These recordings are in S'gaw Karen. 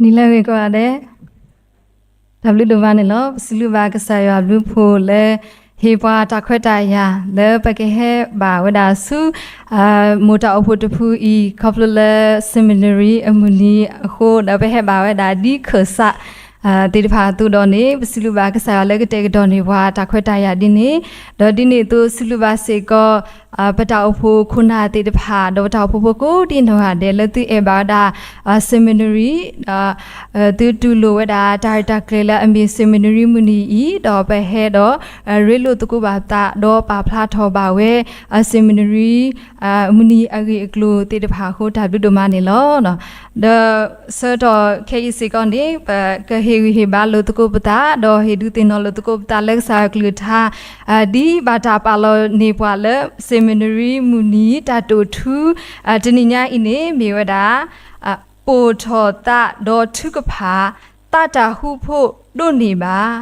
နံၤလၢအဂ့ၤကိးဂၤဒဲး, တၢ်ဘျုးဒိၣ်မးန့ၣ်လီၤ. ပစံးဘျုးဘၣ်ကစၢ်ယွၤအဘျုးအဖှိၣ်လၢ ဟ့ၣ်ပှၤတၢ်ခွဲးတၢ်ယာ် လၢပကဟဲဘၣ်ဝဲဒၣ်ဆူ မိၢ်တၢ်အိၣ်ဖှိၣ်တဖုအံၤ ခီဖျိလၢ seminary အမုၢ်နံၤအဃိ ဒီးပဟဲဘၣ်ဝဲဒၣ်ဒ်ခၢၣ်စး သ့ၣ်တဖၣ်အသိးဒီးန့ၣ် ပစံးဘျုးဘၣ်ကစၢ်ယွၤလၢကတဲာ်ကတီၤန့ၢ်ပှၤတၢ်ခွဲးတၢ်ယာ်ဒ်န့ၣ်, ဒီးဒ်န့ၣ်အသိးစံးဘျုးဘၣ်စ့ၢ်ကီး ပတၢ်အိၣ်ဖှိၣ်ခိၣ်နၢ်သ့ၣ်တဖၣ် ဒီးပတၢ်အိၣ်ဖှိၣ်ဖိကိးဒ်နီၢ်ဂၤဒဲး လၢသုအဲၣ်ဘၣ်ဝဲဒၣ် seminary သုတူၢ်လိာ်ဝဲဒၣ်တၢ်ရဲၣ်တၢ်ကျဲၤလၢအမ့ၢ် seminary မုၢ်နံၤအံၤ ဒီးပဟဲဒီး ရ့လိာ်သကိးဘၣ်သး ဒီးပာ်ဖျါထီၣ်ဘၣ်ဝဲ seminary မုၢ်နံၤအဂ့ၢ်အကျိၤသ့ၣ်တဖၣ်အဃိ တၢ်ဘျုးဒိၣ်မးန့ၣ်လီၤ. ဒီးဆၢကတီၢ်ခဲအံၤစ့ၢ်ကီးန့ၣ် ပကဟ့ၣ်ဂံၢ်ဟ့ၣ်ဘါလိာ်သကိးပသး ဒီးဟ့ၣ်ဒုးသ့ၣ်နီၣ်လိာ်သကိးပသးလၢကစၢ်အကလုၢ်ကထါ ဒ်ဘၣ်တၢ်ပာ်လီၤန့ၢ်ပှၤလၢ seminary မုၢ်နံၤ တၢ်တိာ်ထူ တနံၤညါအံၤန့ၣ် မ့ၢ်ဝဲဒၣ် ပိာ်ထီၣ်သးဒီးထုကဖၣ် သးတၢ်ဃူဖိးဒိၣ်န့ၢ်ဘၣ်.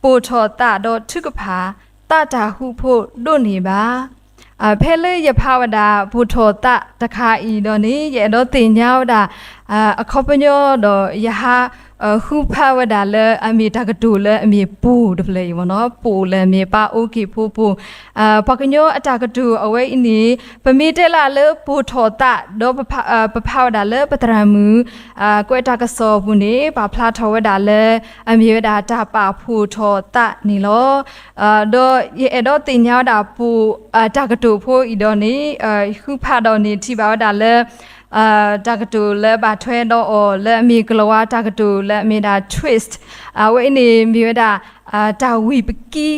ပိာ်ထီၣ်သးဒီးထုကဖၣ် သးတၢ်ဃူဖိးဒိၣ်န့ၢ်ဘၣ်. ဖဲလၢယဖးဝဲဒၣ် ပိာ်ထီၣ်သးတခါအံၤဒီးန့ၣ် ယအဲၣ်ဒိးသ့ၣ်ညါဝဲဒၣ် အခီပညီဒီးယဟး ဃုဖးဝဲဒၣ်လၢအမ့ၢ်တၢ်ကတိၤလၢအမ့ၢ်ပိာ်တဖျၢၣ်အံၤ ပိာ်လၢအမ့ၢ်ပၢ်အိၣ်က့ၤဖိပိာ် ပှၤကညီအတၢ်ကတိၤအဝဲအံၤန့ၣ် ပမ့ၢ်တဲလၢပိာ်ထီၣ်သး ဒီးပဖးဝဲဒၣ်လၢပသရၣ်မုၣ် ကွဲးတၢ်ကစီၣ်အပူၤန့ၣ် ပာ်ဖျါထီၣ်ဝဲဒၣ်လၢ အမ့ၢ်ဝဲဒၣ်တၢ်ပာ်ဖှိၣ်ထီၣ်သးန့ၣ်လီၤ. ဒီးယအဲၣ်ဒိးသ့ၣ်ညါဝဲဒၣ်ပိာ် တၢ်ကတိၤဖိအံၤဒီးန့ၣ် ဃုဖးဒီးန့ၣ်ထံၣ်ဘၣ်ဝဲဒၣ်လၢ တၢ်ကတိၤလၢဘၣ်ထွဲဒီးအီၤလၢအမ့ၢ်ကလၤဝါတၢ်ကတိၤလၢအမ့ၢ်ဒၣ် twist အဝဲအံၤန့ၣ်မ့ၢ်ဝဲဒၣ် တၢ်ဝံၣ်ပကံ ဒီး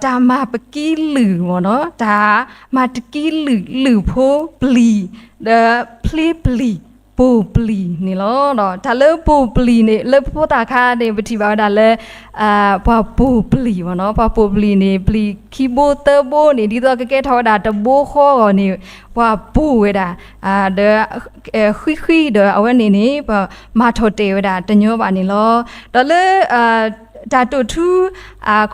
တၢ်မၤပကံလုာ်မ့ၢ်နီၤ တၢ်မၤတကံလုာ်လုာ်ဖိပျံၤ ဒီးဖျ့ပျံၤ ပိာ်ပျံၤန့ၣ်လီၤ. တၢ်လၢပိာ်ပျံၤန့ၣ် လၢပဖိသၣ်ခါန့ၣ် ပထံၣ်ဘၣ်ဝဲဒၣ်လၢ ပှၤပိာ်ပျံၤမ့ၢ်နီၤ ပှၤပိာ်ပျံၤန့ၣ် ပျံၤခံဘိသၢဘိန့ၣ် ဒ်သိးကကဲထီၣ်ဝဲဒၣ်တဘိဃီအဂီၢ်န့ၣ် ပှၤပိာ်ဝဲဒၣ် ဒီး ဃံဃံဒီးအဝဲန့ၣ်န့ၣ် ပမၤထီၣ်တဲာ်ဝဲဒၣ်တညီဘၣ်န့ၣ်လီၤ. ဒီးလၢ တၢ်တိာ်ထူ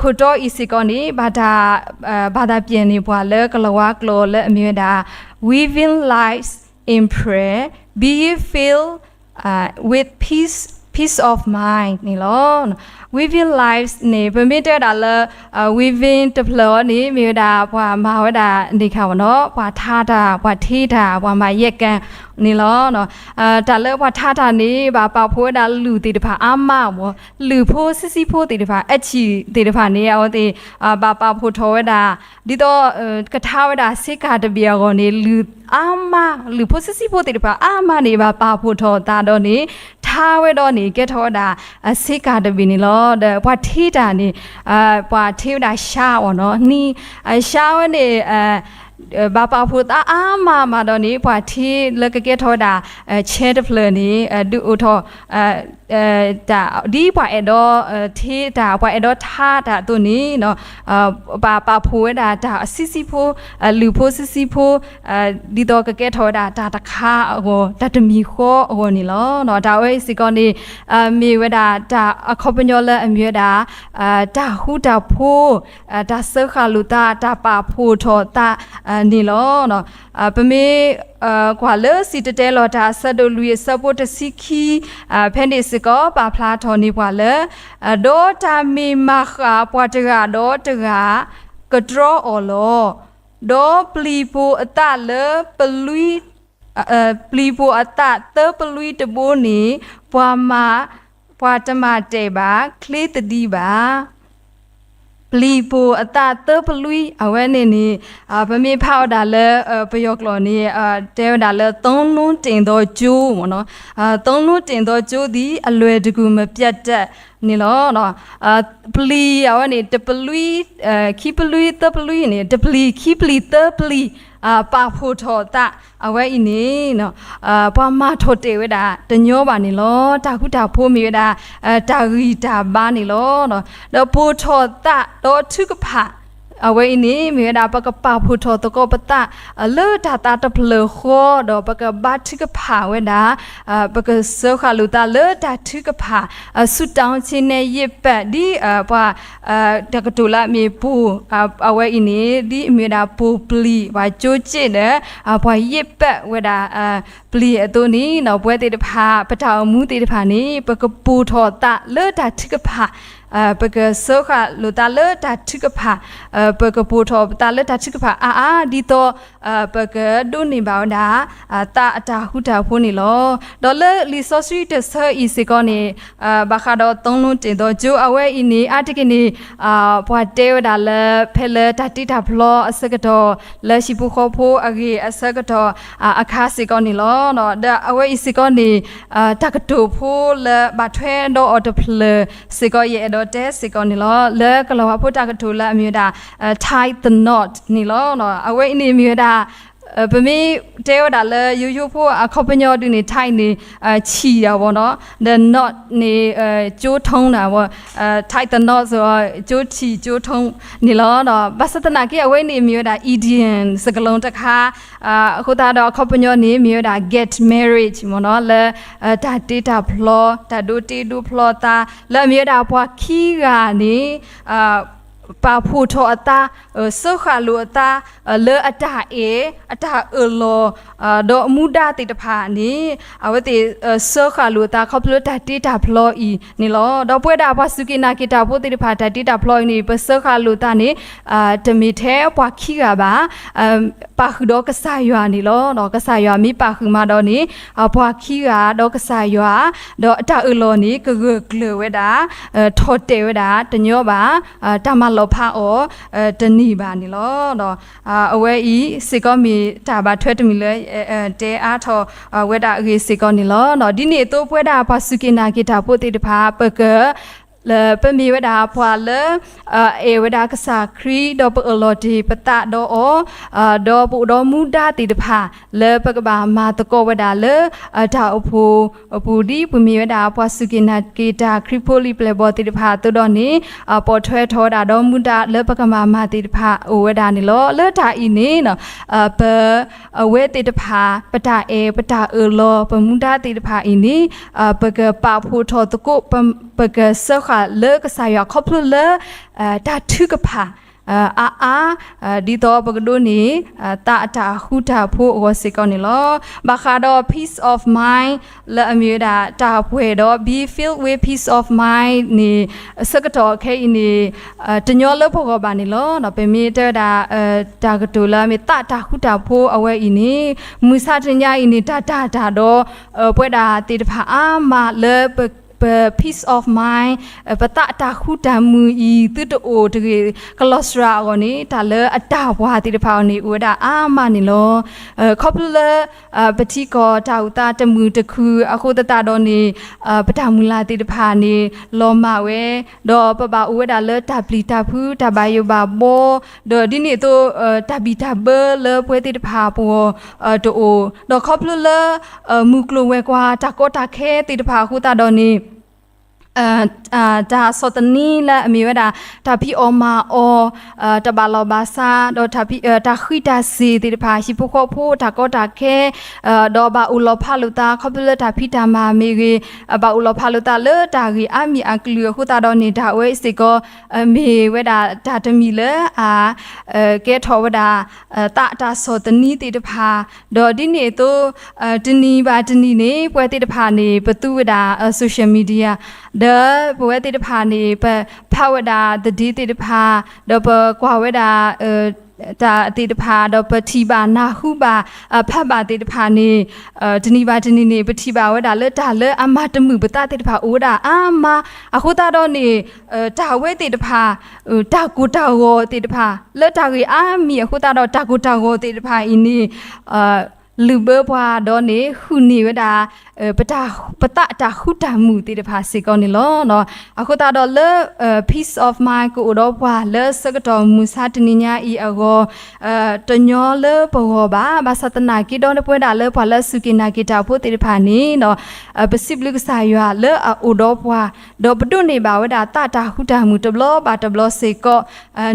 ခိၣ်တီအံၤစ့ၢ်ကီးန့ၣ် ဘၣ်တၢ် ဘၣ်သးပျဲၢ်န့ၢ်ပှၤလၢကလၤဝါကျိာ်လၢအမ့ၢ်ဝဲဒၣ် weaving lives in prayer, being filled with peace, peace of mind န့ၣ်လီၤ. weaving lives န့ၣ် ပမ့ၢ်တဲဝဲဒၣ်လၢ weaving တဖျၢၣ်အံၤန့ၣ် မ့ၢ်ဝဲဒၣ်ပှၤမၤဝဲဒၣ်န့ၣ်ခါမ့ၢ်နီၤ ပှၤထါတၢ် ပှၤထ့တၢ် ပှၤမၤယဲၢ်ကၣ်န့ၣ်လီၤ. တၢ်လၢပှၤထါတၢ်န့ၣ် ဘၣ်ပာ်ဖှိၣ်ဝဲဒၣ်လုၢ်သ့ၣ်တဖၣ်အါမးမ့ၢ် လုၢ်ဖိဆံးဆံးဖိသ့ၣ်တဖၣ် အဆံၣ်သ့ၣ်တဖၣ်န့ၣ် အဝဲသ့ၣ် ဘၣ်ပာ်ဖှိၣ်ထီၣ်ဝဲဒၣ် ဒ်သိး ကထါဝဲဒၣ်ဆ့ကၤတဘ့ၣ်အဂီၢ်န့ၣ် လုၢ်အါမး လုၢ်ဖိဆံးဆံးဖိသ့ၣ်တဖၣ်အါမးန့ၣ် ဘၣ်ပာ်ဖှိၣ်ထီၣ်သးဒီးန့ၣ် ထါဝဲဒီးန့ၣ် ကဲထီၣ်ဝဲဒၣ် ဆ့ကၤတဘ့ၣ်န့ၣ်လီၤ. ဒီးပှၤထ့တၢ်န့ၣ် ပှၤထ့ဝဲဒၣ်ရှါအီၤနီၤ နံ ရှါဝဲန့ၣ် ဘၣ်ပာ်ဖှိၣ်သးအါမးမးဒီးန့ၣ် ပှၤထ့လၢကကဲထီၣ်ဝဲဒၣ် ဆဲတဖျၢၣ်န့ၣ် ဒုးအိၣ်ထီၣ် တၢ် ဒ်ပှၤအဲၣ်ဒိး ထ့တၢ် ပှၤအဲၣ်ဒိးထါတၢ်အသိးန့ၣ် ဘၣ်ပာ်ဖှိၣ်ဝဲဒၣ်တၢ်ဆံးဆံးဖိ လုၢ်ဖိဆံးဆံးဖိ ဒ်သိးကကဲထီၣ်ဝဲဒၣ်တၢ်တခါအဂီၢ် တၢ်တမံၤဃီအဂီၢ်န့ၣ်လီၤ. တၢ်ဝဲအံၤစ့ၢ်ကီးန့ၣ် မ့ၢ်ဝဲဒၣ်တၢ်အခီပညီလၢအမ့ၢ်ဝဲဒၣ် တၢ်ဃူတၢ်ဖိး တၢ်စၢဃာ်လိာ်သး တၢ်ပာ်ဖှိၣ်ထီၣ်သးန့ၣ်လီၤ. ပမ့ၢ် ကွၢ်လၢစံၣ်တဲၤတဲလီၤတၢ်အဆၢဒိၣ်လွံၢ်အဆၢဖိတဆံခံ ဖဲန့ၣ်စ့ၢ်ကီး ပာ်ဖျါထီၣ်န့ၢ်ပှၤလၢ ဒီးတၢ်မ့ၢ်မၤဃၣ်ပှၤတဂၤဒီးတဂၤ ကတြီအီၤလီၤ. ဒီးပျံၤပိာ်အသးလၢပလွံ ပျံၤပိာ်အသးသၢပလွံတဘိန့ၣ် ပှၤမၤ ပှၤတမၤတဲာ်ဘၣ် ချ့သဒံးဘၣ် ပျံၤပိာ်အသးသၢပလွံ အဝဲန့ၣ်န့ၣ် ပမ့ၢ်ဖးဝဲဒၣ်လၢ ပယီၤကျိာ်န့ၣ် တဲဝဲဒၣ်လၢ သုံးလုံးတင်သောကြိုး မ့ၢ်နီၤ သုံးလုံးတင်သောကြိးသည် အလွယ်တကူမပြတ်တတ် န့ၣ်လီၤ. ပျံၤအဝဲန့ၣ် တပလွံ ခံပလွံသၢပလွံန့ၣ် တပျံၤခံပျံၤသၢပျံၤ ပာ်ဖှိၣ်ထီၣ်သး အဝဲအံၤန့ၣ် ပှၤမၤထီၣ်တဲာ်ဝဲဒၣ် တညီဘၣ်န့ၣ်လီၤ. တၢ်ဃူတၢ်ဖိးမ့ၢ်ဝဲဒၣ် တၢ်ဂံၢ်တၢ်ဘါန့ၣ်လီၤ. ဒီးပိာ်ထီၣ်သးဒီးထုကဖၣ် အဝဲအံၤန့ၣ် မ့ၢ်ဝဲဒၣ် ပကပာ်ဖှိၣ်ထီၣ်သကိးပသး လၢတၢ်သးတဖျၢၣ်ဃီ ဒီးပကဘါထုကဖၣ်ဝဲဒၣ် ပကစၢဃာ်လိာ်သးလၢတၢ်ထုကဖၣ် ဆူတောင်းခြင်းနဲ့ ရေပတ် ဒ်ပှၤ တၢ်ကတိၤလၢအမ့ၢ်ပိၢ် အဝဲအံၤန့ၣ် ဒ်အမ့ၢ်ဝဲဒၣ်ပိၢ်ပျံၤ ပှၤကၠိကၠ့ၣ်ဒီး ပှၤရေပတ်ဝဲဒၣ် ပျံၤအသိးန့ၣ် ပဝဲသ့ၣ်တဖၣ် ပတၢ်အိၣ်မူသ့ၣ်တဖၣ်န့ၣ် ပကပိၢ်ထီၣ်သးလၢတၢ်ထုကဖၣ် ပကစၢဃာ်လိာ်သးလၢတၢ်ထုကဖၣ် ပကပိၢ်ထီၣ်ပသးလၢတၢ်ထုကဖၣ်အါအါ ဒ်သိး ပကဒိးန့ၢ်ဘၣ်ဝဲဒၣ် သးအတၢ်ဃူတၢ်ဖိးန့ၣ်လီၤ. ဒီးလၢလံာ်စီဆှံတဆၢအံၤစ့ၢ်ကီးန့ၣ် ဘၣ်ဃးဒီး သုံးလုံးတင်သော ကၠိ အဝဲအံၤန့ၣ် အါတက့ၢ်န့ၣ် ပှၤတဲဝဲဒၣ်လၢ ဖဲလၢတၢ်တ့တၢ်ဖျီအဆၢကတီၢ် လၢဟံၣ်ဖိဃီဖိအဂ့ၢ်အဆၢကတီၢ် အခါစ့ၢ်ကီးန့ၣ်လီၤ. ဒီးအဝဲအံၤစ့ၢ်ကီးန့ၣ် တၢ်ကတိၤဖိလၢဘၣ်ထွဲဒီးအီၤတဖျၢၣ်စ့ၢ်ကီး ယအဲၣ်ဒိးတဲစ့ၢ်ကီးန့ၣ်လီၤ. လၢကလၤဝါဖိတၢ်ကတိၤလၢအမ့ၢ်ဝဲဒၣ် tie the knot န့ၣ်လီၤ. အဝဲအံၤန့ၣ်မ့ၢ်ဝဲဒၣ် ပမ့ၢ်တဲဝဲဒၣ်လၢယိယိဖိအခီပညီဒုးန့ၣ် tie န့ၣ် ဆံၣ်တၢ်ဝဲနီၤ, the knot န့ၣ် ကၠိ ထုံး တၢ်ဝဲ, tie the knot စ့ၢ်ကီး ကၠိ ဆံၣ် ကၠိ ထုံး န့ၣ်လီၤ. ဘၣ်ဆၣ်သနာ်က့ အဝဲအံၤန့ၣ်မ့ၢ်ဝဲဒၣ် idiom စကလုံးတခါ အဃိသတးဒီးအခီပညီန့ၣ် မ့ၢ်ဝဲဒၣ် get married မ့ၢ်နီၤ, လၢ တၢ်တ့တၢ်ဖျီ တၢ်ဒိးတ့ဒိးဖျီသး လၢအမ့ၢ်ဝဲဒၣ်ပှၤခံဂၤန့ၣ် ပာ်ဖှိၣ်ထီၣ်အသး စၢဃာ်လိာ်အသး လၢအတၢ်အဲၣ် အတၢ်အၢၣ်လီၤ ဒီးမူဒါသ့ၣ်တဖၣ်န့ၣ် အဝဲသ့ၣ် စၢဃာ်လိာ်အသးခီဖျိလၢတၢ်တ့တၢ်ဖျီအံၤန့ၣ်လီၤ. ဒီးပဝဲဒၣ်ပှၤစူၢ်က့ၤနာ်က့ၤတၢ်ဖိသ့ၣ်တဖၣ် တၢ်တ့တၢ်ဖျီအံၤန့ၣ် ပစၢဃာ်လိာ်သးန့ၣ် တမ့ၢ်ထဲပှၤခံဂၤဘၣ် ပာ်ဃုာ်ဒီးကစၢ်ယွၤန့ၣ်လီၤ. ကစၢ်ယွၤမ့ၢ်ပာ်ဃုာ်မးဒီးန့ၣ် ပှၤခံဂၤဒီးကစၢ်ယွၤ ဒီးအတၢ်အၢၣ်လီၤန့ၣ် ကဂၢၢ်ကျၢၤဝဲဒၣ် ထီၣ်တဲာ်ဝဲဒၣ် တညီဘၣ် တၢ်မၤလီၤဖးအီၤ တန့ၢ်ဘၣ်န့ၣ်လီၤ. အဝဲအံၤစ့ၢ်ကီးမ့ၢ်တၢ်ဘၣ်ထွဲတမံၤလၢ တဲအါထီၣ်ဝဲဒၣ်အဂ့ၢ်စ့ၢ်ကီးန့ၣ်လီၤ. ဒ်န့ၣ်အသိးပဝဲဒၣ်ပှၤစူၢ်က့ၤနာ်က့ၤတၢ်ဖိသ့ၣ်တဖၣ် ပက လၢပမ့ၢ်ဝဲဒၣ်ပှၤလၢ အဲၣ်ဝဲဒၣ်ကစၢ်ခရံာ် ဒီးပအၢၣ်လီၤတ့ၢ်ပသးဒီးအီၤ ဒီးပအိၣ်ဒီးမူဒါသ့ၣ်တဖၣ် လၢပကဘၣ်မၤသကိးဝဲဒၣ်လၢ တၢ်အိၣ်ဖှိၣ်အပူၤ ဒ်ပမ့ၢ်ဝဲဒၣ်ပှၤစူၢ်က့ၤနာ်က့ၤတၢ်ခရံာ်ဖိလံၤပျဲၢ်ဘီၣ်သ့ၣ်တဖၣ်အသိးဒီးန့ၣ် ပိာ်ထွဲထီၣ်ဝဲဒၣ်ဒီးမူဒါလၢပကမၤမၤသ့ၣ်တဖၣ်အိၣ်ဝဲဒၣ်န့ၣ်လီၤ. လၢတၢ်အံၤန့ၣ် ပ အဝဲသ့ၣ်တဖၣ် ပတၢ်အဲၣ် ပတၢ်အၢၣ်လီၤ ပမူဒါသ့ၣ်တဖၣ်အံၤန့ၣ် ပကပာ်ဖှိၣ်ထီၣ်သကိး ပကစၢဃာ်လၢကစၢ်ယွၤခီဖျိလၢ တၢ်ထုကဖၣ် အါအါ ဒ်သိးပကဒိးန့ၢ် သးအတၢ်ဃူတၢ်ဖိးအဂီၢ်စ့ၢ်ကီးန့ၣ်လီၤ. ဘၣ်ဃးဒီး peace of mind လၢအမ့ၢ်ဝဲဒၣ်တၢ်ပှဲၤဒီး be filled with peace of mind န့ၣ် အဆၢကတီၢ်ခဲအံၤန့ၣ် တညီလၢပဂီၢ်ဘၣ်န့ၣ်လီၤ. ပမ့ၢ်တဲဝဲဒၣ် တၢ်ကတိၤလၢအမ့ၢ်သးတၢ်ဃူတၢ်ဖိးအဝဲအံၤန့ၣ် မုၢ်ဆါတနံၤအံၤန့ၣ် တၢ်တၢ်တၢ်ဒီး ပဝဲဒၣ်သ့ၣ်တဖၣ်အါမးလၢပ ပ peace of mind ပသးအတၢ်ဃူတၢ်မုာ်အံၤ သုတအိၣ်တဂ့ၤ ကလီၤစှၤအဂီၢ်န့ၣ် တၢ်လၢအတၢ်ပှၤသ့ၣ်တဖၣ်အဂီၢ်န့ၣ် အိၣ်ဝဲဒၣ်အါမးန့ၣ်လီၤ. ခီဖျိလၢ ပထံကီၢ်တၢ်အိၣ်သးတမုာ်တခုၣ်အဃိသတးဒီးန့ၣ် ပတၢ်မုၢ်လၢ်သ့ၣ်တဖၣ်န့ၣ် လီၤမၢ်ဝဲ ဒီးပဘၣ်အိၣ်ဝဲဒၣ်လၢတၢ်ပျံၤတၢ်ဖုး တၢ်ဘၣ်ယိၣ်ဘၣ်ဘီ ဒီးဒ်န့ၣ်အသိး တၢ်ဘံၣ်တၢ်ဘၢလၢပဝဲသ့ၣ်တဖၣ်အပူၤအဂီၢ် တအိၣ် ဒီးခီဖျိလၢ မုၢ်ကျိၤဝဲၤကွာ်တၢ်ကီတၢ်ခဲသ့ၣ်တဖၣ်အဃိသတးဒီးန့ၣ် တၢ်ဆီၣ်သနံးလၢအမ့ၢ်ဝဲဒၣ် တၢ်ဖံးအီၣ်မၤအီၣ် တၢ်ဘၣ်လီၢ်ဘၣ်စး ဒီးတၢ်ဃံးတၢ်စ့ၢ်သ့ၣ်တဖၣ် ဟံၣ်ဖိဃီဖိတၢ်ကီတၢ်ခဲ ဒီးဘၣ်အိၣ်လီၤဖးလိာ်သး ခီဖျိလၢတၢ်ဖံးတၢ်မၤမ့ၢ်ဂ့ၤ ဘၣ်အိၣ်လီၤဖးလိာ်သးလၢတၢ်ဂ့ၢ်အါမံၤအကလုာ်အဃိသတးဒီးန့ၣ် တၢ်ဝဲအံၤစ့ၢ်ကီး မ့ၢ်ဝဲဒၣ်တၢ်တမံၤလၢအ ကဲထီၣ်ဝဲဒၣ် သးတၢ်ဆီၣ်သနံးသ့ၣ်တဖၣ် ဒီးဒ်န့ၣ်အသိး တနံၤဘၣ်တနံၤန့ၣ် ပဝဲသ့ၣ်တဖၣ်န့ၣ် ပသူဝဲဒၣ် social media ဒီးပဝဲသ့ၣ်တဖၣ်န့ၣ် ပဖးဝဲဒၣ်သဒ့သ့ၣ်တဖၣ် ဒီးပကွၢ်ဝဲဒၣ် တၢ်သ့ၣ်တဖၣ် ဒီးပထံၣ်ဘၣ်နၢ်ဟူဘၣ် ဖးဘၣ်သ့ၣ်တဖၣ်န့ၣ် တနံၤဘၣ်တနံၤန့ၣ် ပထံၣ်ဘၣ်ဝဲဒၣ်လၢတၢ်လၢအမၤတမုာ်ပသးသ့ၣ်တဖၣ်အိၣ်ဝဲဒၣ်အါမး အဃိသတးဒီးန့ၣ် တၢ်ဝဲသ့ၣ်တဖၣ် တၢ်ကိၢ်တၢ်ဂီၤသ့ၣ်တဖၣ် လၢတၢ်ဂ့ၢ်အါမံၤအဃိသတးဒီး တၢ်ကိၢ်တၢ်ဂီၤသ့ၣ်တဖၣ်အံၤန့ၣ် လုၢ်ဘၢပှၤဒီးန့ၣ် ဟုၣ်န့ၢ်ဝဲဒၣ် ပတၢ် ပသးအတၢ်ဃူတၢ်မုာ်သ့ၣ်တဖၣ်စ့ၢ်ကီးန့ၣ်လီၤ. အဃိသတးဒီးလၢ peace of mind ကအိၣ်ဒီးပှၤလၢဆၢကတီၢ်မုၢ်ဆါတနံၤညါအံၤအဂီၢ် တညီလၢပဂီၢ်ဘၣ်. ဘၣ်ဆၣ်သနာ်က့ဒီး ပဝဲဒၣ်လၢပှၤလၢအစူၢ်က့ၤနာ်က့ၤတၢ်ဖိသ့ၣ်တဖၣ်န့ၣ် ပစံးဘျုးကစၢ်ယွၤလၢအအိၣ်ဒီးပှၤ, ဒီးပဒိးန့ၢ်ဘၣ်ဝဲဒၣ်သးတၢ်ဃူတၢ်မုာ်တဘျီဘၣ်တဘျီစ့ၢ်ကီး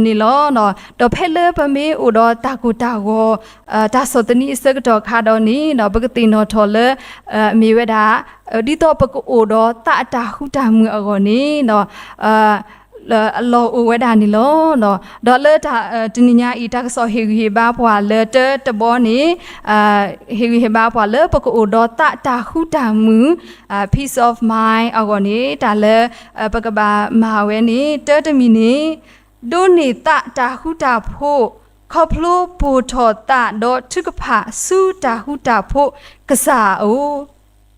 န့ၣ်လီၤ. ဒီးဖဲလၢပမ့ၢ်အိၣ်ဒီးတၢ်ကိၢ်တၢ်ဂီၤ တၢ်ဆီၣ်သနံးအဆၢကတီၢ်အခါဒီးန့ၣ် ပကသ့ၣ်နီၣ်ထီၣ်လၢ မ့ၢ်ဝဲဒၣ် ဒ်သိးပကအိၣ်ဒီးသးအတၢ်ဃူတၢ်မုာ်အဂီၢ်န့ၣ် အလီၢ်အိၣ်ဝဲဒၣ်န့ၣ်လီၤ. ဒီးလၢတနံၤညါအံၤ တၢ်ကစီၣ်ဟ့ၣ်ဂံၢ်ဟ့ၣ်ဘါပှၤလၢတၢတဘီန့ၣ် ဟ့ၣ်ဂံၢ်ဟ့ၣ်ဘါပှၤလၢပကအိၣ်ဒီးသးတၢ်ဃူတၢ်မုာ် peace of mind အဂီၢ်န့ၣ် တၢ်လၢပကဘၣ်မၤဝဲန့ၣ် တၢတမံၤန့ၣ် ဒိးန့ၢ်သးတၢ်ဃူတၢ်ဖိး ခီဖျိပိၢ်ထီၣ်သးဒီးထုကဖၣ်ဆူတၢ်ဃူတၢ်ဖိးကစၢ်အအိၣ်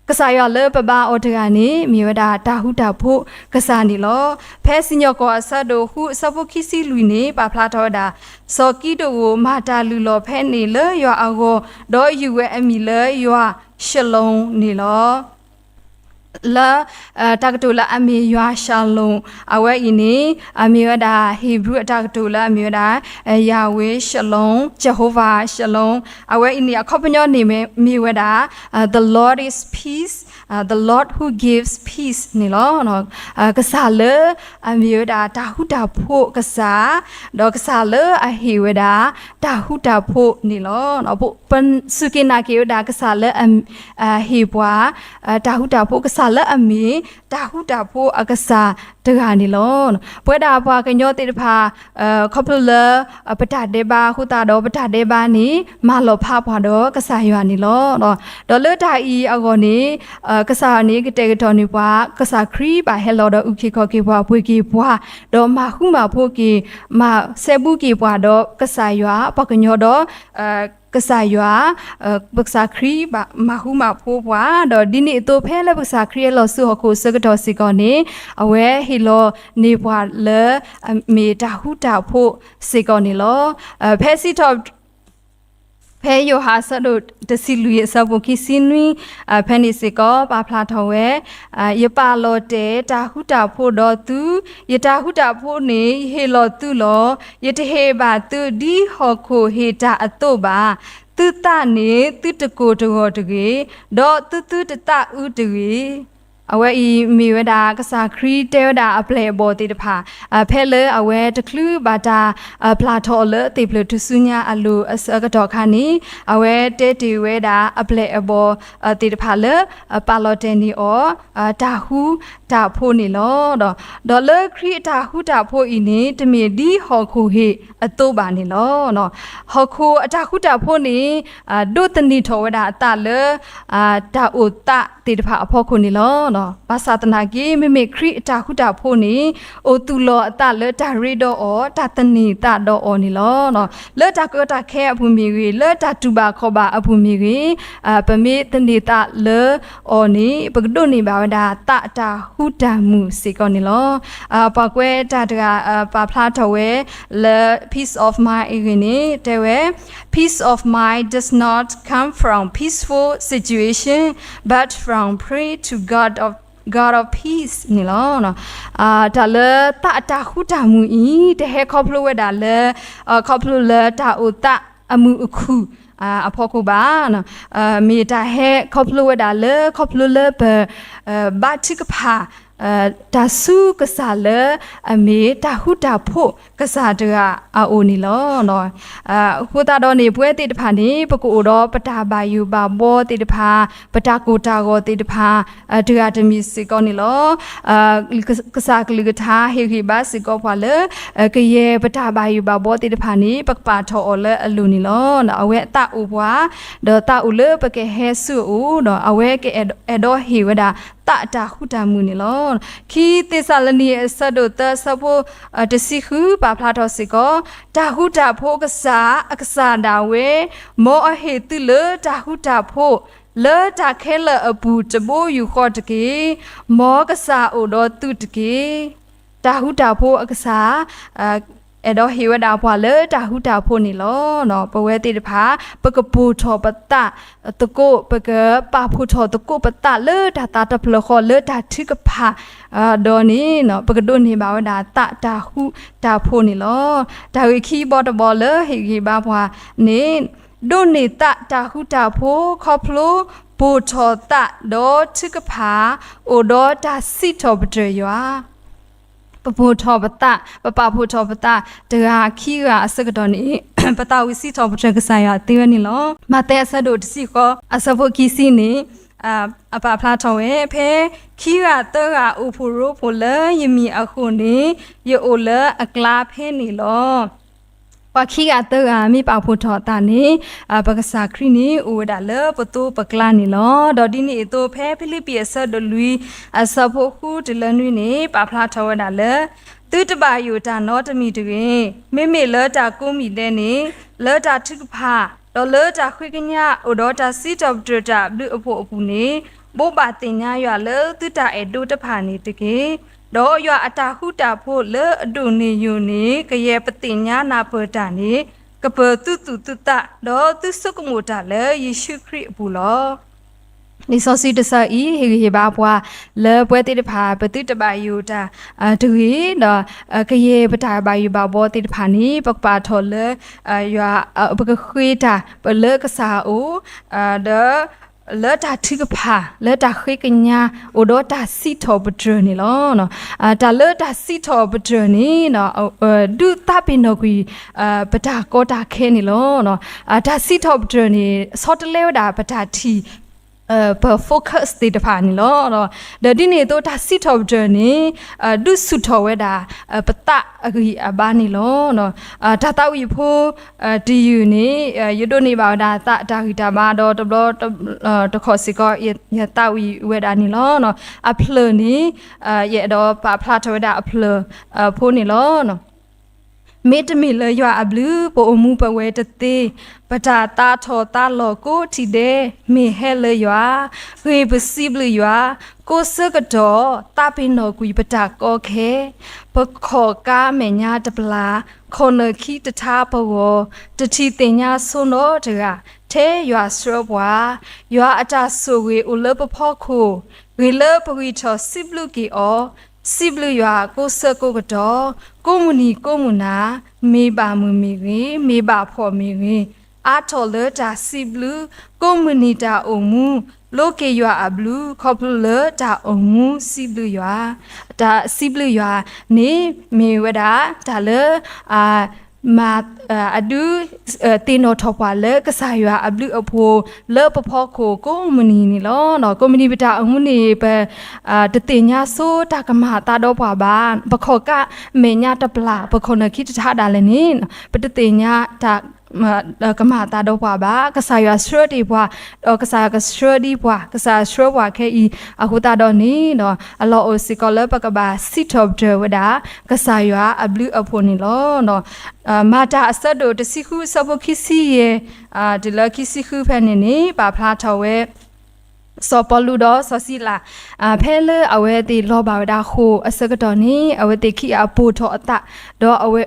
ကစၢ်ယွၤလၢပဘါအီၤတဂၤန့ၣ် မ့ၢ်ဝဲဒၣ်တၢ်ဃူတၢ်ဖိးကစၢ်န့ၣ်လီၤ. ဖဲစံၣ်ညီၣ်ကွီၢ်အဆၢဒိၣ်ဃုအဆၢဖိခံဆံလွံၢ်န့ၣ် ပာ်ဖျါထီၣ်ဝဲဒၣ် စီၤကံးဒဧိၣ်မၤတၢ်လုၢ်လီၢ်ဖဲန့ၣ်လၢယွၤအဂီၢ်, ဒီးယုၢ်ဝဲအမံၤလၢယွၤၡလိၣ်န့ၣ်လီၤ. လၢ တၢ်ကတိၤလၢအမ့ၢ်ယွၤၡလိၣ် အဝဲအံၤန့ၣ် အမ့ၢ်ဝဲဒၣ် Hebrew အတၢ်ကတိၤလၢအမ့ၢ်ဝဲဒၣ် Yahweh Shalom, Jehovah Shalom အဝဲအံၤန့ၣ် အခီပညီန့ၣ်မ့ၢ်ဝဲဒၣ် The Lord is peace, the Lord who gives peace န့ၣ်လီၤ. ကစၢ်လၢအမ့ၢ်ဝဲဒၣ်တၢ်ဃူတၢ်ဖိးကစၢ်, ဒီးကစၢ်လၢအဟ့ၣ်ဝဲဒၣ်တၢ်ဃူတၢ်ဖိးန့ၣ်လီၤ. ပစူၢ်က့ၤနာ်က့ၤဝဲဒၣ်ကစၢ်လၢအဟ့ၣ်ပှၤ တၢ်ဃူတၢ်ဖိး, ကစၢ်လၢအမ့ၢ်တၢ်ဃူတၢ်ဖိးအကစၢ်တဂၤန့ၣ်လီၤ. ပဝဲဒၣ်ပှၤကညီသ့ၣ်တဖၣ် ခီဖျိလၢ ပတၢ်ဒဲးဘးအဃိသတးဒီး ပတၢ်ဒဲးဘးန့ၣ် မၤလီၤဖးပှၤဒီးကစၢ်ယွၤန့ၣ်လီၤ. ဒီးလၢတၢ်အံၤအဂီၢ်န့ၣ် ကစၢ်ယွၤန့ၣ် ကတဲာ်ကတီၤန့ၢ်ပှၤ, ကစၢ်ခရံာ်ဘၣ်ဟဲလီၤဒီးအုၣ်က့ၤခီၣ်က့ၤပှၤ, ပှ့ၤက့ၤပှၤ, ဒီးမၤဃူမၤဖိးက့ၤ, မၤစဲဘူးက့ၤပှၤဒီးကစၢ်ယွၤ, ပှၤကညီဒီး ကစၢ်ယွၤ, ပကစၢ်ခရံာ်ဘၣ်မၤဃူမၤဖိးပှၤ, ဒီးဒ်န့ၣ်အသိး ဖဲလၢပကစၢ်ခရံာ်ဟဲလီၤဆူဟီၣ်ခိၣ်အဆၢကတီၢ်စ့ၢ်ကီးန့ၣ် အဝဲဟ့ၣ်လီၤန့ၢ်ပှၤလၢ မ့ၢ်တၢ်ဃူတၢ်ဖိးစ့ၢ်ကီးန့ၣ်လီၤ. ဖဲစံးထီၣ် ဖဲယိၤဟၣ်အဆၢဒိၣ်တဆံလွံၢ်အဆၢဖိခံဆံနွံ ဖဲန့ၣ်စ့ၢ်ကီး ပာ်ဖျါထီၣ်ဝဲ, ယပာ်လီၤတဲာ်တၢ်ဃူတၢ်ဖိးဒီးသု, ယတၢ်ဃူတၢ်ဖိးန့ၣ် ယဟ့ၣ်လီၤသုလီၤ. ယတဟ့ၣ်ဘၣ်သုဒ်ဟီၣ်ခိၣ်ဟ့ၣ်တၢ်အသိးဘၣ်. သုသးန့ၣ်သုတကိၢ်တဂီၢ်တဂ့ၤ, ဒီးသုသုတသးအုးတဂ့ၤ. အဝဲအံၤမ့ၢ်ဝဲဒၣ်ကစၢ်ခရံာ်တဲဝဲဒၣ်အပျဲၢ်အဘီၣ်သ့ၣ်တဖၣ်, ဖဲလၢအဝဲတချုးဘၣ်တၢ်ပျၢ်ထီၣ်အီၤလၢသ့ၣ်ဖျၢၣ်ထူၣ်စုညါအလိၤအဆၢကတီၢ်အခါန့ၣ်, အဝဲတဲတ့ၢ်ဝဲဒၣ်အပျဲၢ်အဘီၣ်သ့ၣ်တဖၣ်လၢ ပာ်လီၤတဲာ်န့ၢ်အီၤ တၢ်ဃူတၢ်ဖိးန့ၣ်လီၤ. ဒီးလၢခရံာ်အတၢ်ဃူတၢ်ဖိးအံၤန့ၣ် တမ့ၢ်ဒ်ဟီၣ်ခိၣ်ဟ့ၣ်အသိးဘၣ်န့ၣ်လီၤ. ဟီၣ်ခိၣ်အတၢ်ဃူတၢ်ဖိးန့ၣ် ဒိးသန့ၤထီၣ်ဝဲဒၣ်အသးလၢ တၢ်အိၣ်သးသ့ၣ်တဖၣ်အဖီခိၣ်န့ၣ်လီၤ. ဘၣ်ဆၣ်သနာ်က့ မ့မ့ၢ်ခရံာ်အတၢ်ဃူတၢ်ဖိးန့ၣ် အိၣ်သူၣ်လီၤအသးလၢတၢ်ရ့ဒီးအီၤ, တၢ်သန့ၤသးဒီးအီၤန့ၣ်လီၤ. လၢတၢ်ကီတၢ်ခဲအပူၤမ့ၢ်ဂ့ၤ, လၢတၢ်တူၢ်ဘၣ်ခီၣ်ဘၣ်အပူၤမ့ၢ်ဂ့ၤ, ပမ့ၢ်သန့ၤသးလၢအီၤန့ၣ် ပကဒိးန့ၢ်ဘၣ်ဝဲဒၣ်သးအတၢ်ဃူတၢ်မုာ်စ့ၢ်ကီးန့ၣ်လီၤ. ပှၤကွဲးတၢ်တဂၤ ပာ်ဖျါထီၣ်ဝဲ လၢ peace of mind အဂ့ၢ်န့ၣ် တဲဝဲ, Peace of mind does not come from peaceful situation, but from pray to God of, God of peace န့ၣ်လီၤ. တၢ်လၢသးအတၢ်ဃူတၢ်မုာ်အံၤ တဟဲခီဖျိဝဲဒၣ်လၢ ခီဖျိလၢတၢ်အိၣ်သးအမုာ်အခုၣ်အဖီခိၣ်ဘၣ်. မ့ၢ်တၢ်ဟဲခီဖျိဝဲဒၣ်လၢ ခီဖျိလၢပ ဘါထုကဖၣ် တၢ်ဆူကစၢ်လၢအမ့ၢ်တၢ်ဃူတၢ်ဖိးကစၢ်တဂၤအအိၣ်န့ၣ်လီၤ. အဃိသတးဒီးန့ၣ် ပဝဲသ့ၣ်တဖၣ်န့ၣ် ပကအိၣ်ဒီးပတၢ်ဘၣ်ယိၣ်ဘၣ်ဘှီသ့ၣ်တဖၣ်, ပတၢ်ကိၢ်တၢ်ဂီၤသ့ၣ်တဖၣ် တဂၤတမံၤစ့ၢ်ကီးန့ၣ်လီၤ. ကစၢ်ကလုၢ်ကထါဟ့ၣ်ဂံၢ်ဘါစ့ၢ်ကီးပှၤလၢ ကယဲၢ်ပတၢ်ဘၣ်ယိၣ်ဘၣ်ဘှီသ့ၣ်တဖၣ်န့ၣ် ပကပာ်ထီၣ်အီၤလၢအလိၤန့ၣ်လီၤ. အဝဲအသးအိၣ်ပှၤ, ဒီးသးအိၣ်လၢပကဟဲဆူအအိၣ်ဒီး အဝဲကအဲၣ်ဒိးဟ့ၣ်ဝဲဒၣ်သးအတၢ်ဃူတၢ်မုာ်န့ၣ်လီၤ. ခံသ့းစၤလနံ အဆၢဒိၣ်သၢ အဆၢဖိ တဆံဃု ပာ်ဖျါထီၣ်စ့ၢ်ကီး, တၢ်ဃူတၢ်ဖိးကစၢ် အကစၢ်ဒၣ်ဝဲ, မ်အဟ့ၣ်သုလၢတၢ်ဃူတၢ်ဖိး လၢတၢ်ခဲလၢာ်အပူၤတဘိယူၢ်ဃီတက့ၢ်. မ်ကစၢ်အိၣ်ဒီးသုတက့ၢ်. တၢ်ဃူတၢ်ဖိးအကစၢ် အဲၣ်ဒိးဟ့ၣ်ဝဲဒၣ်ပှၤလၢတၢ်ဃူတၢ်ဖိးန့ၣ်လီၤ. ပဝဲသ့ၣ်တဖၣ် ပကပိၢ်ထီၣ်ပသးသကိး, ပကပာ်ဖှိၣ်ထီၣ်သကိးပသးလၢတၢ်သးတဖျၢၣ်ဃီ လၢတၢ်ထုကဖၣ်, ဒီးန့ၣ် ပကဒိးန့ၢ်ဘၣ်ဝဲဒၣ်သးတၢ်ဃူတၢ်ဖိးန့ၣ်လီၤ. တၢ်ဂ့ၢ်ခံဘီတဘီလၢဟ့ၣ်ဂံၢ်ဘါပှၤန့ၣ် ဒိးန့ၢ်သးတၢ်ဃူတၢ်ဖိး ခီဖျိပိၢ်ထီၣ်သးဒီးထုကဖၣ် အိၣ်ဒီးတၢ်စံးထီၣ်ပတြၢၤယွၤ ပပိၢ်ထီၣ်ပသး, ပပာ်ဖှိၣ်ထီၣ်ပသး တဂၤခံဂၤအဆၢကတီၢ်န့ၣ် ပသးဝံၣ်စံးထီၣ်ပတြၢၤကစၢ်ယွၤသ့ဝဲန့ၣ်လီၤ. မးသဲအဆၢဒိၣ်တဆံဃိး အဆၢဖိခံဆံန့ၣ် အပာ်ဖျါထီၣ်ဝဲ ဖဲခံဂၤသၢဂၤအိၣ်ဖှိၣ်ရိဖှိၣ်လၢယမံၤအဃိန့ၣ် ယအိၣ်လၢအကျါဖဲန့ၣ်လီၤ. ပှၤခံဂၤသၢဂၤမ့ၢ်ပာ်ဖှိၣ်ထီၣ်အသးန့ၣ် ပကစၢ်ခရံာ်န့ၣ် အိၣ်ဝဲဒၣ်လၢပသိပကျါန့ၣ်လီၤ. ဒီးဒ်န့ၣ်အသိး ဖဲဖံလံးပံးအဆၢဒိၣ်လွံၢ် အဆၢဖိဃုတုၤလၢနွံန့ၣ် ပာ်ဖျါထီၣ်ဝဲဒၣ်လၢ သုတဘၣ်ယိၣ်တၢ်နီတမံၤတဂ့ၤ. မ့မ့ၢ်လၢတၢ်ကိးမံၤဒဲးန့ၣ် လၢတၢ်ထုကဖၣ် ဒီးလၢတၢ်ဃ့ကညး အိၣ်ဒီးတၢ်စံးထီၣ်ပတြၢၤတၢ်အဘျုးအဖှိၣ်အပူၤန့ၣ် ဘိးဘၣ်သ့ၣ်ညါယွၤလၢသုတၢ်အဲၣ်ဒိးတဖၣ်န့ၣ်တက့ၢ်. ဒီးယွၤအတၢ်ဃူတၢ်ဖိးလၢအဒိၣ်န့ၢ်ယိာ်န့ၣ် ကယဲၢ်ပသ့ၣ်ညါနၢ်ပၢၢ်တၢ်န့ၣ် ကပၢၤသုသူၣ်သုသး ဒီးသုဆိကမိၣ်တၢ်လၢယ့ၣ်ၡူးခရံာ်အပူၤလီၤ. လံာ်စီဆှံတဆၢအံၤ ဟ့ၣ်ဂံၢ်ဟ့ၣ်ဘါပှၤ လၢပဝဲသ့ၣ်တဖၣ် ပသုတဘၣ်ယိၣ်တၢ်တဂ့ၤဒီး ကယဲၢ်ပတၢ်ဘၣ်ယိၣ်ဘၣ်ဘီသ့ၣ်တဖၣ်န့ၣ် ပကပာ်ထီၣ်လၢ ယွၤ ပကဃ့တၢ်ပလၢကစၢ်အအိၣ် ဒီး လၢတၢ်ထုကဖၣ် လၢတၢ်ဃ့ကညး အိၣ်ဒီးတၢ်စံးထီၣ်ပတြၢၤန့ၣ်လီၤ. တၢ်လၢတၢ်စံးထီၣ်ပတြၢၤန့ၣ် ဒုးသးပ့ၤနီၣ်ကွံာ် ပတၢ်ကီတၢ်ခဲန့ၣ်လီၤ. တၢ်စံးထီၣ်ပတြၢၤန့ၣ် ဆီတလဲဝဲဒၣ်ပတၢ်ထံၣ် ပ focus သ့ၣ်တဖၣ်န့ၣ်လီၤ. ဒီးဒ်န့ၣ်အသိး တၢ်စံးထီၣ်ပတြၢၤန့ၣ် ဒုးဆူၣ်ထီၣ်ဝဲဒၣ် ပသးအဂံၢ်အဘါန့ၣ်လီၤ. တၢ်သးဝံၣ်ဖိ တယုၢ်န့ၣ် ယဒိးန့ၢ်ဘၣ်ဝဲဒၣ်သးတၢ်ဂံၢ်တၢ်ဘါဒီးတဘျီ တခီၣ်စ့ၢ်ကီး ယသးဝံၣ်ဝဲဒၣ်န့ၣ်လီၤ. အဖျၢၣ်န့ၣ် ယအဲၣ်ဒိးပာ်ဖျါထီၣ်ဝဲဒၣ်အဖျၢၣ်ဖိန့ၣ်လီၤ. မ့တမ့ၢ်လၢယွၤအဘျုး ပအိၣ်မူပဝဲတသ့, ပတၢ်သးထီၣ်သးလီၤကိးထံၣ်ဒဲး မ့ၢ်ဟဲလၢယွၤ, ဂ့ၢ်ပစံးဘျုးယွၤ, ကိးဆၢကတီၢ် သးပ့ၤနီၣ်ကွံာ်ပတၢ်ကီခဲ, ပခီၣ်ကါမဲာ်ညါတပျၢ်, ခီၣ်နၢၣ်ခံတထါပဂီၢ်, တထံၣ်သ့ၣ်ညါဆိနီတဂၤ, ထဲယွၤဆှၢပှၤ, ယွၤအတၢ်ဆိၣ်ဂ့ၤအိၣ်လၢပဖီခိၣ်, ဂ့ၤလၢပဂံၢ်ထီၣ်စံးဘျုးက့ၤအီၤ, စံးဘျုးယွၤကိးဆၢကိးကတီၢ်, ကိးမုၢ်နံၤကိးမုၢ်နၤ, မ့ၢ်ဘၣ်မုာ်မ့ၢ်ဂ့ၤ, မ့ၢ်ဘၣ်ဖှီၣ်မ့ၢ်ဂ့ၤ, အါထီၣ်လၢတၢ်စံးဘျုး, ကိးမုၢ်နံၤတၢ်အိၣ်မူ, လိးက့ၤယွၤအဘျုး ခီဖျိလၢတၢ်အိၣ်မူစံးဘျုးယွၤ, တၢ်စံးဘျုးယွၤန့ၣ် မ့ၢ်ဝဲဒၣ် တၢ်လၢ မၤ အဒုး သ့ၣ်နီၣ်ထီၣ်ပှၤလၢကစၢ်ယွၤအဘျုးအဖှိၣ်လၢပဖီခိၣ်ကိးမုၢ်နံၤန့ၣ်လီၤ. ကိးမုၢ်နံၤပတၢ်အိၣ်မူန့ၣ် ပ တသ့ၣ်ညါဆိတၢ်ကမၤအသးဒီးပှၤဘၣ်. ပခီၣ်ကါမဲာ်ညါတပျၢ် ပခီၣ်နၢၣ်ခံတထါဒၣ်လဲာ်န့ၣ် ပတသ့ၣ်ညါတၢ် ကမၤအသးဒီးပှၤဘၣ်. ကစၢ်ယွၤဆှၢတ့ၢ်ပှၤ, ဒီးကစၢ်ယွၤကဆှၢဒံးပှၤ, ကစၢ်ယွၤဆှၢပှၤခဲအံၤအဃိသတးဒီးန့ၣ် အလီၢ်အိၣ်စ့ၢ်ကီးလၢပကဘၣ်စံးထီၣ်ပတြၢၤဝဲဒၣ် ကစၢ်ယွၤအဘျုးအဖှိၣ်န့ၣ်လီၤ. မၤတၢ်အဆၢဒိၣ်တဆံဃုအဆၢဖိခံဆံယဲၢ် တုၤလၢခံဆံဃုဖဲန့ၣ်န့ၣ် ပာ်ဖျါထီၣ်ဝဲ စီၤပီလူးဒီးစီၤစံလး ဖဲလၢအဝဲသ့ၣ်လီၤဘၣ်ဝဲဒၣ်ဃိာ်အဆၢကတီၢ်န့ၣ် အဝဲသ့ၣ်ခံဂၤပိၢ်ထီၣ်အသး ဒီးအဝဲ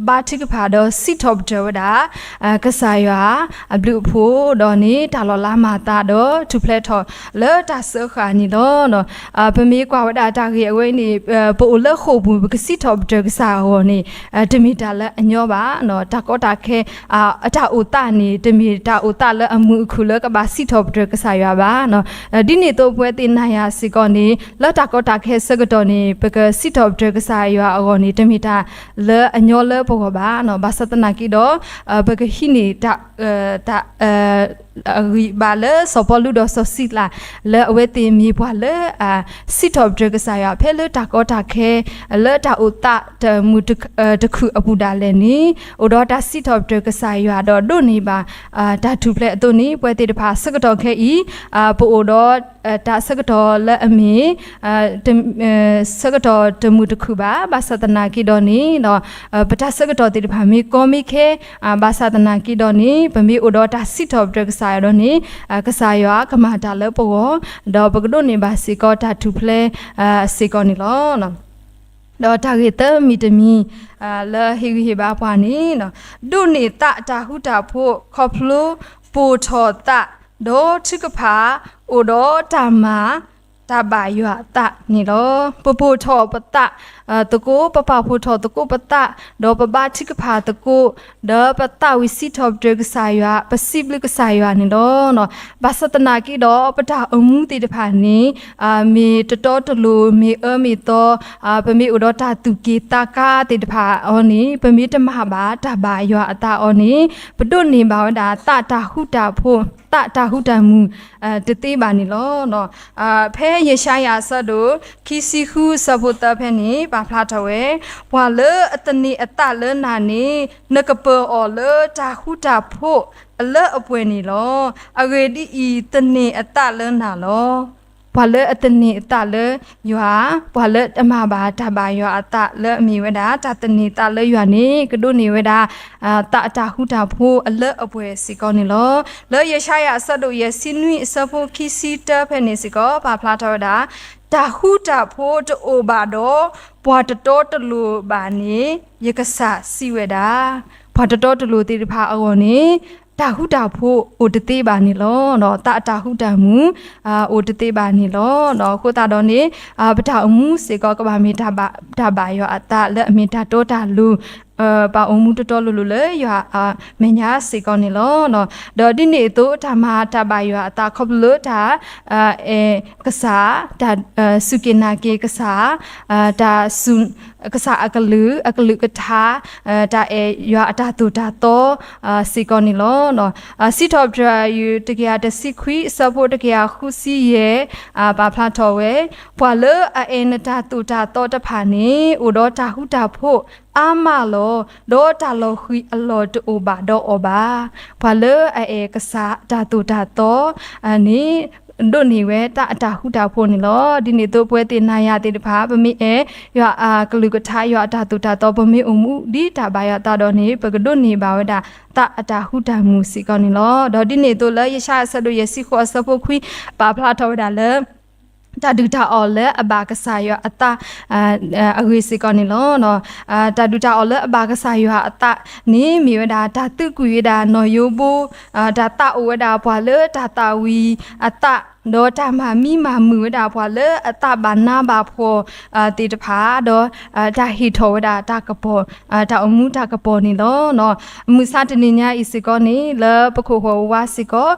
ဘါထုကဖၣ်ဒီးစံးထီၣ်ပတြၢၤဝဲဒၣ် ကစၢ်ယွၤအဘျုးအဖှိၣ်ဒီးန့ၣ် တၢ်လီၤလးမၤသးဒီးထူၣ်ဖျဲးထီၣ်လၢတၢ်စၢဃာ်န့ၣ်လီၤ. ပမ့ၢ်ကွၢ်ဝဲဒၣ်တၢ်ဂ့ၢ်အဝဲန့ၣ် ပအိၣ်လၢဃိာ်ပူၤ ပကစံးထီၣ်ပတြၢၤကစၢ်အဂီၢ်န့ၣ် တမ့ၢ်တၢ်လၢအညီဘၣ်. တၢ်ကီတၢ်ခဲ အတၢ်အိၣ်သးန့ၣ် တမ့ၢ်တၢ်အိၣ်သးလၢအမုာ်အခုၣ်လၢကဘၣ်စံးထီၣ်ပတြၢၤကစၢ်ယွၤဘၣ်. ဒ်န့ၣ်အသိးပဝဲသ့ၣ်နၤယၤစ့ၢ်ကီးန့ၣ် လၢတၢ်ကီတၢ်ခဲအဆၢကတီၢ်န့ၣ် ပကစံးထီၣ်ပတြၢၤကစၢ်ယွၤအဂီၢ်န့ၣ် တမ့ၢ်တၢ်လၢအညီလၢပဂီၢ်ဘၣ်. ဘၣ်ဆၣ်သနာ်က့ဒီး ပကဟံးန့ၢ်တၢ် တၢ် အဂံၢ်ဘါလၢစီၤပီလူးဒီးစီၤစံလး လၢအဝဲသ့ၣ်မ့ၢ်ပှၤလၢအစံးထီၣ်ပတြၢၤကစၢ်ယွၤ ဖဲလၢတၢ်ကီတၢ်ခဲ လၢတၢ်အိၣ်သးတမုာ်တခုၣ်အပူၤဒၣ်လဲာ်န့ၣ် အိၣ်ဒီးတၢ်စံးထီၣ်ပတြၢၤကစၢ်ယွၤဒီးဒိးန့ၢ်ဘၣ် တၢ်ထူၣ်ဖျဲးအသိးန့ၣ် ပဝဲသ့ၣ်တဖၣ်ဆၢကတီၢ်ခဲအံၤ ပအိၣ်ဒီး တၢ်ဆၢကတီၢ်လၢအမ့ၢ် ဆၢကတီၢ်တမုာ်တခုၣ်ဘၣ်. ဘၣ်ဆၣ်သနာ်က့ဒီးန့ၣ် ပတၢ်ဆၢကတီၢ်သ့ၣ်တဖၣ်မ့ၢ်ကီမ့ၢ်ခဲ ဘၣ်ဆၣ်သနာ်က့ဒီးန့ၣ် ပမ့ၢ်အိၣ်ဒီးတၢ်စံးထီၣ်ပတြၢၤကစၢ်ယွၤဒီးန့ၣ် ကစၢ်ယွၤကမၤတၢ်လၢပဂီၢ် ဒီးပကဒိးန့ၢ်ဘၣ်စ့ၢ်ကီးတၢ်ထူၣ်ဖျဲးစ့ၢ်ကီးန့ၣ်လီၤ. ဒီးတၢ်ဂ့ၢ်သၢမံၤတမံၤ လၢဟ့ၣ်ဂံၢ်ဟ့ၣ်ဘါပှၤန့ၣ်, ဒိးန့ၢ်သးအတၢ်ဃူတၢ်ဖိး ခီဖျိပိာ်ထီၣ်သး, ဒီးထုကဖၣ် အိၣ်ဒီးတၢ်မၤတၢ်ဘၣ်ယွၤအသးန့ၣ်လီၤ. ပပိာ်ထီၣ်ပသးသကိး, ပပာ်ဖှိၣ်ထီၣ်သကိးပသး, ဒီးပဘါထုကဖၣ်သကိး, ဒီးပသးဝံၣ်စံးထီၣ်ပတြၢၤကစၢ်ယွၤ, ပစံးဘျုးကစၢ်ယွၤန့ၣ်လီၤ. ဘၣ်ဆၣ်သနာ်က့ဒီး ပတၢ်အိၣ်မူသ့ၣ်တဖၣ်န့ၣ် မ့ၢ်တတီတလိၤ, မ့ၢ်အၢမ့ၢ်သီ, ပမ့ၢ်အိၣ်ဒီးတၢ်သူၣ်က့ၣ်သးကါသ့ၣ်တဖၣ်အီၤန့ၣ်, ပမ့ၢ်တမၤဘၣ်တၢ်ဘၣ်ယွၤအသးအီၤန့ၣ်, ပဒိးန့ၢ်ဘၣ်ဝဲဒၣ်သးအတၢ်ဃူတၢ်ဖိး, သးအတၢ်ဃူတၢ်မုာ် တသ့ဘၣ်န့ၣ်လီၤ. ဖဲယၡါယၤအဆၢဒိၣ် ခံဆံဃုအဆၢဖိသၢဖဲန့ၣ် ပာ်ဖျါထီၣ်ဝဲ, ပှၤလၢအသန့ၤအသးလၢနၤန့ၣ် နကပၢၤအီၤလၢတၢ်ဃူတၢ်ဖိးအလၢအပှဲၤန့ၣ်လီၤ. အဂ့ၢ်ဒ်အံၤ, သန့ၤအသးလၢနၤလီၤ. ပှၤလၢအသန့ၤအသးလၢယွၤ, ပှၤလၢအမၤဘၣ်တၢ်ဘၣ်ယွၤအသးလၢအမ့ၢ်ဝဲဒၣ် တၢ်သန့ၤသးလၢယွၤန့ၣ် ကဒိးန့ၢ်ဝဲဒၣ် သးအတၢ်ဃူတၢ်ဖိးအလၢအပှဲၤစ့ၢ်ကီးန့ၣ်လီၤ. လၢယၡါယၤအဆၢဒိၣ်ယဲၢ်ဆံနွံအဆၢဖိခံဆံတၢဖဲန့ၣ်စ့ၢ်ကီး ပာ်ဖျါထီၣ်ဝဲဒၣ်, တၢ်ဃူတၢ်ဖိးတအိၣ်ဘၣ်ဒီး ပှၤတတီတလိၤဘၣ်န့ၣ် ယကစၢ်စံးဝဲဒၣ်, ပှၤတတီတလိၤသ့ၣ်တဖၣ်အဂီၢ်န့ၣ် တၢ်ဃူတၢ်ဖိးအိၣ်တသ့ဘၣ်န့ၣ်လီၤ. ဒီးသးအတၢ်ဃူတၢ်မုာ် အိၣ်တသ့ဘၣ်န့ၣ်လီၤ. ဒီးအဃိသတးဒီးန့ၣ် ပတၢ်အိၣ်မူစ့ၢ်ကီးကဘၣ်မ့ၢ်တၢ်ဘၣ်ယွၤအသးလၢအမ့ၢ်တၢ်တီတၢ်လိၤ, ပအိၣ်မူတတီတလိၤလၢယွၤအမဲာ်ညါစ့ၢ်ကီးန့ၣ်လီၤ. ဒီးဒ်န့ၣ်အသိး တၢ်မၤတၢ်ဘၣ်ယွၤအသးခီဖျိလၢတၢ် အဲၣ်ကစၢ်, တၢ်စူၢ်က့ၤနာ်က့ၤကစၢ်, တၢ်စူၢ်ကစၢ်အကလုၢ်, အကလုၢ်ကထါ, တၢ်အဲၣ်ယွၤအတၢ်သိၣ်တၢ်သီစ့ၢ်ကီးန့ၣ်လီၤ. စံးထီၣ်ပတြၢၤယွၤတကယၤတဆံခွံအဆၢဖိတကယၤဃုဆံယဲၢ် ပာ်ဖျါထီၣ်ဝဲ, ပှၤလၢအအဲၣ်နတၢ်သိၣ်တၢ်သီတဖၣ်န့ၣ် အိၣ်ဒီးတၢ်ဃူတၢ်ဖိးအါမးလီၤ. ဒီးတၢ်လီၤဃံၤအလီၢ်တအိၣ်ဘၣ်ဒီးအီၤဘၣ်. ပှၤလၢအအဲၣ်ကစၢ်တၢ်သိၣ်တၢ်သီန့ၣ် ဒိးန့ၢ်ဝဲသးအတၢ်ဃူတၢ်ဖိးန့ၣ်လီၤ. ဒ်န့ၣ်အသိး ပဝဲသ့ၣ်နၤယၤသ့ၣ်တဖၣ် ပမ့ၢ်အဲၣ်ယွၤအကလုၢ်ကထါ ယွၤအတၢ်သိၣ်တၢ်သီ ပမ့ၢ်အိၣ်မူဒ်တၢ်ဘၣ်ယွၤအသးဒီးန့ၣ် ပကဒိးန့ၢ်ဘၣ်ဝဲဒၣ် သးအတၢ်ဃူတၢ်မုာ်စ့ၢ်ကီးန့ၣ်လီၤ. ဒီးဒ်န့ၣ်အသိးလၢယၡါယၤအဆၢဒိၣ်ယဲၢ်ဆံဃိးအဆၢဖိခွံ ပာ်ဖျါထီၣ်ဝဲဒၣ်လၢ တၢ်ဒုၣ်တၢ်အီၣ်လၢအဘၣ်ကစၢ်ယွၤအသး အဂ့ၢ်စ့ၢ်ကီးန့ၣ်လီၤ. တၢ်ဒုၣ်တၢ်အီၣ်လၢအဘၣ်ကစၢ်ယွၤအသးန့ၣ် မ့ၢ်ဝဲဒၣ်တၢ်သုးကွံာ်ဝဲဒၣ်နီၢ်ယိဘိ, တၢ်သးအိၣ်ဝဲဒၣ်ပှၤလၢတၢ်သၣ်ဝံၤအသး, ဒီးတၢ်မၤမံမၤမုာ်ဝဲဒၣ်ပှၤလၢအသးဘၣ်နးဘၣ်ဖှီၣ်သ့ၣ်တဖၣ်, ဒီးတၢ်ဟ့ၣ်ထီၣ်ဝဲဒၣ်တၢ်ကပီၤ, တၢ်အိၣ်မူတၢ်ကပီၤန့ၣ်လီၤ. မုၢ်ဆါတနံၤညါအံၤစ့ၢ်ကီးန့ၣ် လၢပခိၣ်ဃီဝါစ့ၢ်ကီး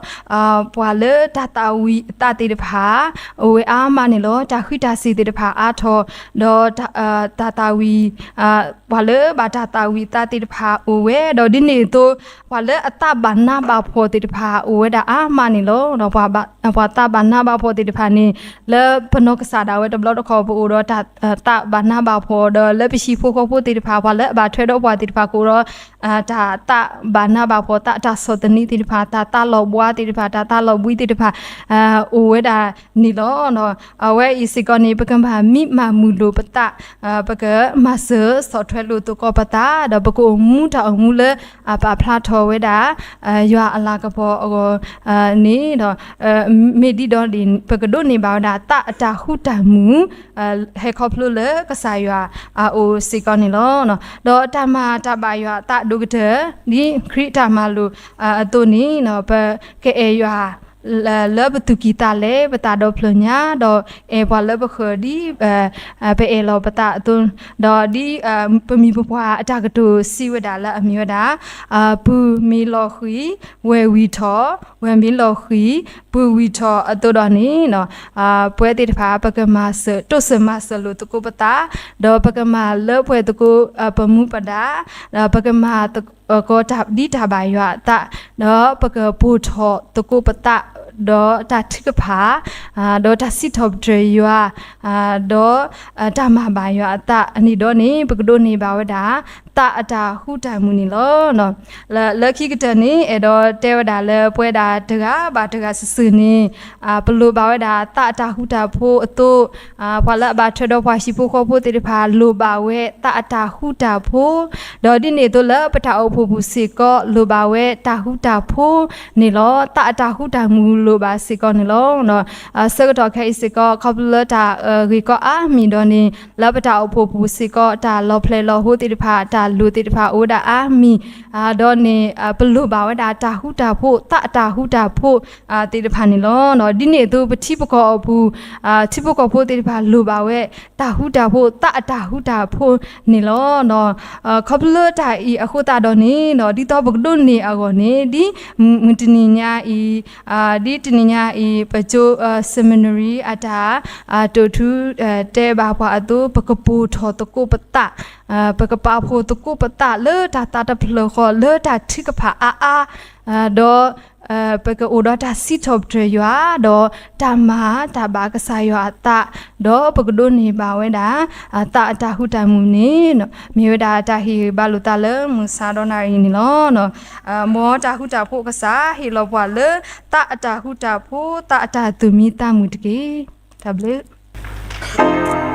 ပှၤလၢတၢ်သၣ်ဝံၤအသးသ့ၣ်တဖၣ် အိၣ်ဝဲအါမးန့ၣ်လီၤ. တၢ်ဃံးတၢ်စ့ၤသ့ၣ်တဖၣ်အါထီၣ်, ဒီးတၢ်သၣ်ဝံၤ, ပှၤလၢဘၣ်တၢ်သၣ်ဝံၤအသးသ့ၣ်တဖၣ်အိၣ်ဝဲ, ဒီးဒ်န့ၣ်အသိး ပှၤလၢအသးဘၣ်နးဘၣ်ဖှီၣ်သ့ၣ်တဖၣ်အိၣ်ဝဲဒၣ်အါမးန့ၣ်လီၤ. ပှၤသးဘၣ်နးဘၣ်ဖှီၣ်သ့ၣ်တဖၣ်န့ၣ် လၢပနီၢ်ကစၢ်ဒၣ်ဝဲတဘျီတခီၣ် ပအိၣ်ဒီးတၢ်သးဘၣ်နးဘၣ်ဖှီၣ်, ဒီးလၢပဟံၣ်ဖိဃီဖိသ့ၣ်တဖၣ် ပှၤလၢအဘၣ်ထွဲဒီးပှၤသ့ၣ်တဖၣ်ကအိၣ်ဒီး တၢ်သးဘၣ်နးဘၣ်ဖှီၣ်, သးတၢ်ဆီၣ်သနံးသ့ၣ်တဖၣ်, တၢ်သးလီၤဘှါသ့ၣ်တဖၣ်, တၢ်သးလီၤဘှံးသ့ၣ်တဖၣ် အိၣ်ဝဲဒၣ်န့ၣ်လီၤ. အဝဲအံၤစ့ၢ်ကီးန့ၣ် ပကမၤမံမၤမုာ်လိာ်ပသး, ပကမၤစၢၤဆီၣ်ထွဲလိာ်သကိးပသး, ဒီးပကအိၣ်မူတၢ်အိၣ်မူလၢအပာ်ဖျါထီၣ်ဝဲဒၣ် ယွၤအလၤကပီၤအဂီၢ်န့ၣ်ဒီး မ့ၢ်ဒ်ဒီး ပကဒိးန့ၢ်ဘၣ်ဝဲဒၣ် သးအတၢ်ဃူတၢ်မုာ် ဟဲခီဖျိလၢကစၢ်ယွၤအအိၣ်စ့ၢ်ကီးန့ၣ်လီၤ. ဒီးတၢ်မၤတၢ်ဘၣ်ယွၤအသးဒိၣ်ကတၢၢ် ဒ်ခရံာ်တၢ်မၤလိာ်အသိးန့ၣ် ပကအဲၣ်ယွၤ လၢပသူၣ်ကံၢ်သးလဲ ပသးဒီဖျၢၣ်ညါ, ဒီးအဲၣ်ပှၤလၢပဃၢၤဒ် ပအဲၣ်လီၤပသးအသိး, ဒီးဒ်ပမိၢ်ပပှၢ်အတၢ်ကတိၤစံးဝဲဒၣ်လၢအမ့ၢ်ဝဲဒၣ် ပုၢ်မ့ၢ်လီၤဃံၤ ဝဲၢ်ဝံၢ်ထီၣ်, ဝဲၢ်မ့ၢ်လီၤဃံၤ ပုၢ်ဝံၢ်ထီၣ်အသိးဒီးန့ၣ် ပဝဲသ့ၣ်တဖၣ် ပကမၤစၢၤ တိစၢၤမၤစၢၤလိာ်သကိးပသး, ဒီးပကမၤလၢပှဲၤသကိး ပမူပဒါ, ဒီးပကမၤ ကီတၢ်ဒ်တၢ်ဘၣ်ယွၤအသး, ဒီးပကပိာ်ထီၣ်သကိးပသး, ဒီးတၢ်ထုကဖၣ်, ဒီးတၢ်စံးထီၣ်ပတြၢၤယွၤ, ဒီးတၢ်မၤဘၣ်ယွၤအသးန့ၣ်ဒီးန့ၣ် ပကဒိးန့ၢ်ဘၣ်ဝဲဒၣ် သးအတၢ်ဃူတၢ်မုာ်န့ၣ်လီၤ. လၢခံကတၢၢ်န့ၣ် အဲၣ်ဒိးတဲဝဲဒၣ်လၢပဝဲဒၣ်တဂၤဘၣ်တဂၤစုာ်စုာ်န့ၣ် ပလိၣ်ဘၣ်ဝဲဒၣ်သးအတၢ်ဃူတၢ်ဖိးအသိး, ပှၤလၢအဘၣ်ထွဲဒီးပှၤဟံၣ်ဖိဃီဖိသ့ၣ်တဖၣ် လိၣ်ဘၣ်ဝဲသးအတၢ်ဃူတၢ်ဖိး, ဒီးဒ်န့ၣ်အသိးလၢပတၢ်အိၣ်ဖှိၣ်ပူၤစ့ၢ်ကီး လိၣ်ဘၣ်ဝဲတၢ်ဃူတၢ်ဖိးန့ၣ်လီၤ. သးအတၢ်ဃူတၢ်မုာ် လိၣ်ဘၣ်စ့ၢ်ကီးန့ၣ်လီၤ. ဆၢကတီၢ်ခဲအံၤစ့ၢ်ကီး ခီဖျိလၢတၢ်ဂ့ၢ်ကီအါမံၤဒီးန့ၣ် လၢပတၢ်အိၣ်ဖှိၣ်ပူၤစ့ၢ်ကီး တၢ်လီၤဖျဲးလီၤဟိသ့ၣ်တဖၣ် တၢ်လိၣ်သ့ၣ်တဖၣ်အိၣ်ဝဲဒၣ်အါမံၤ ဒီးန့ၣ် ပလိၣ်ဘၣ်ဝဲဒၣ်တၢ်ဃူတၢ်ဖိး သးအတၢ်ဃူတၢ်ဖိးသ့ၣ်တဖၣ်န့ၣ်လီၤ. ဒ်န့ၣ်အသိး ပထံပကီၢ်အပူၤ ထံဖိကီၢ်ဖိသ့ၣ်တဖၣ်လိၣ်ဘၣ်ဝဲ တၢ်ဃူတၢ်ဖိး သးအတၢ်ဃူတၢ်ဖိးန့ၣ်လီၤ. ခီဖျိလၢတၢ်အံၤအဃိသတးဒီးန့ၣ် ဒ်သိးပကဒိးန့ၢ်အဂီၢ်န့ၣ် ဒ်မုၢ်တနံၤညါအံၤ ဒ်တနံၤညါအံၤ ပကၠိ seminary အတၢ် တိာ်ထူ တဲဘၣ်ပှၤအသိး ပကပိာ်ထီၣ်သကိးပသး ပကပာ်ဖှိၣ်သကိးပသးလၢတၢ်သးတဖျၢၣ်ဃီ လၢတၢ်ထုကဖၣ်အါအါ ဒီး ပကအိၣ်ဒီးတၢ်စံးထီၣ်ပတြၢၤယွၤ ဒီးတၢ်မၤတၢ်ဘၣ်ကစၢ်ယွၤအသး ဒီးပကဒိးန့ၢ်ဘၣ်ဝဲဒၣ် သးအတၢ်ဃူတၢ်ဖိးန့ၣ် မ့ၢ်ဝဲဒၣ်တၢ်ဟ့ၣ်ဂံၢ်ဘါလိာ်သးလၢမုၢ်ဆါဒီနၣ်ရံၣ်အံၤန့ၣ်လီၤ. မ်တၢ်ဃူတၢ်ဖိးကစၢ် ဟ့ၣ်လီၤပှၤလၢ သးအတၢ်ဃူတၢ်ဖိး သးအတၢ်သူၣ်မံသးမုာ်တက့ၢ်. တၢ်ဘျုး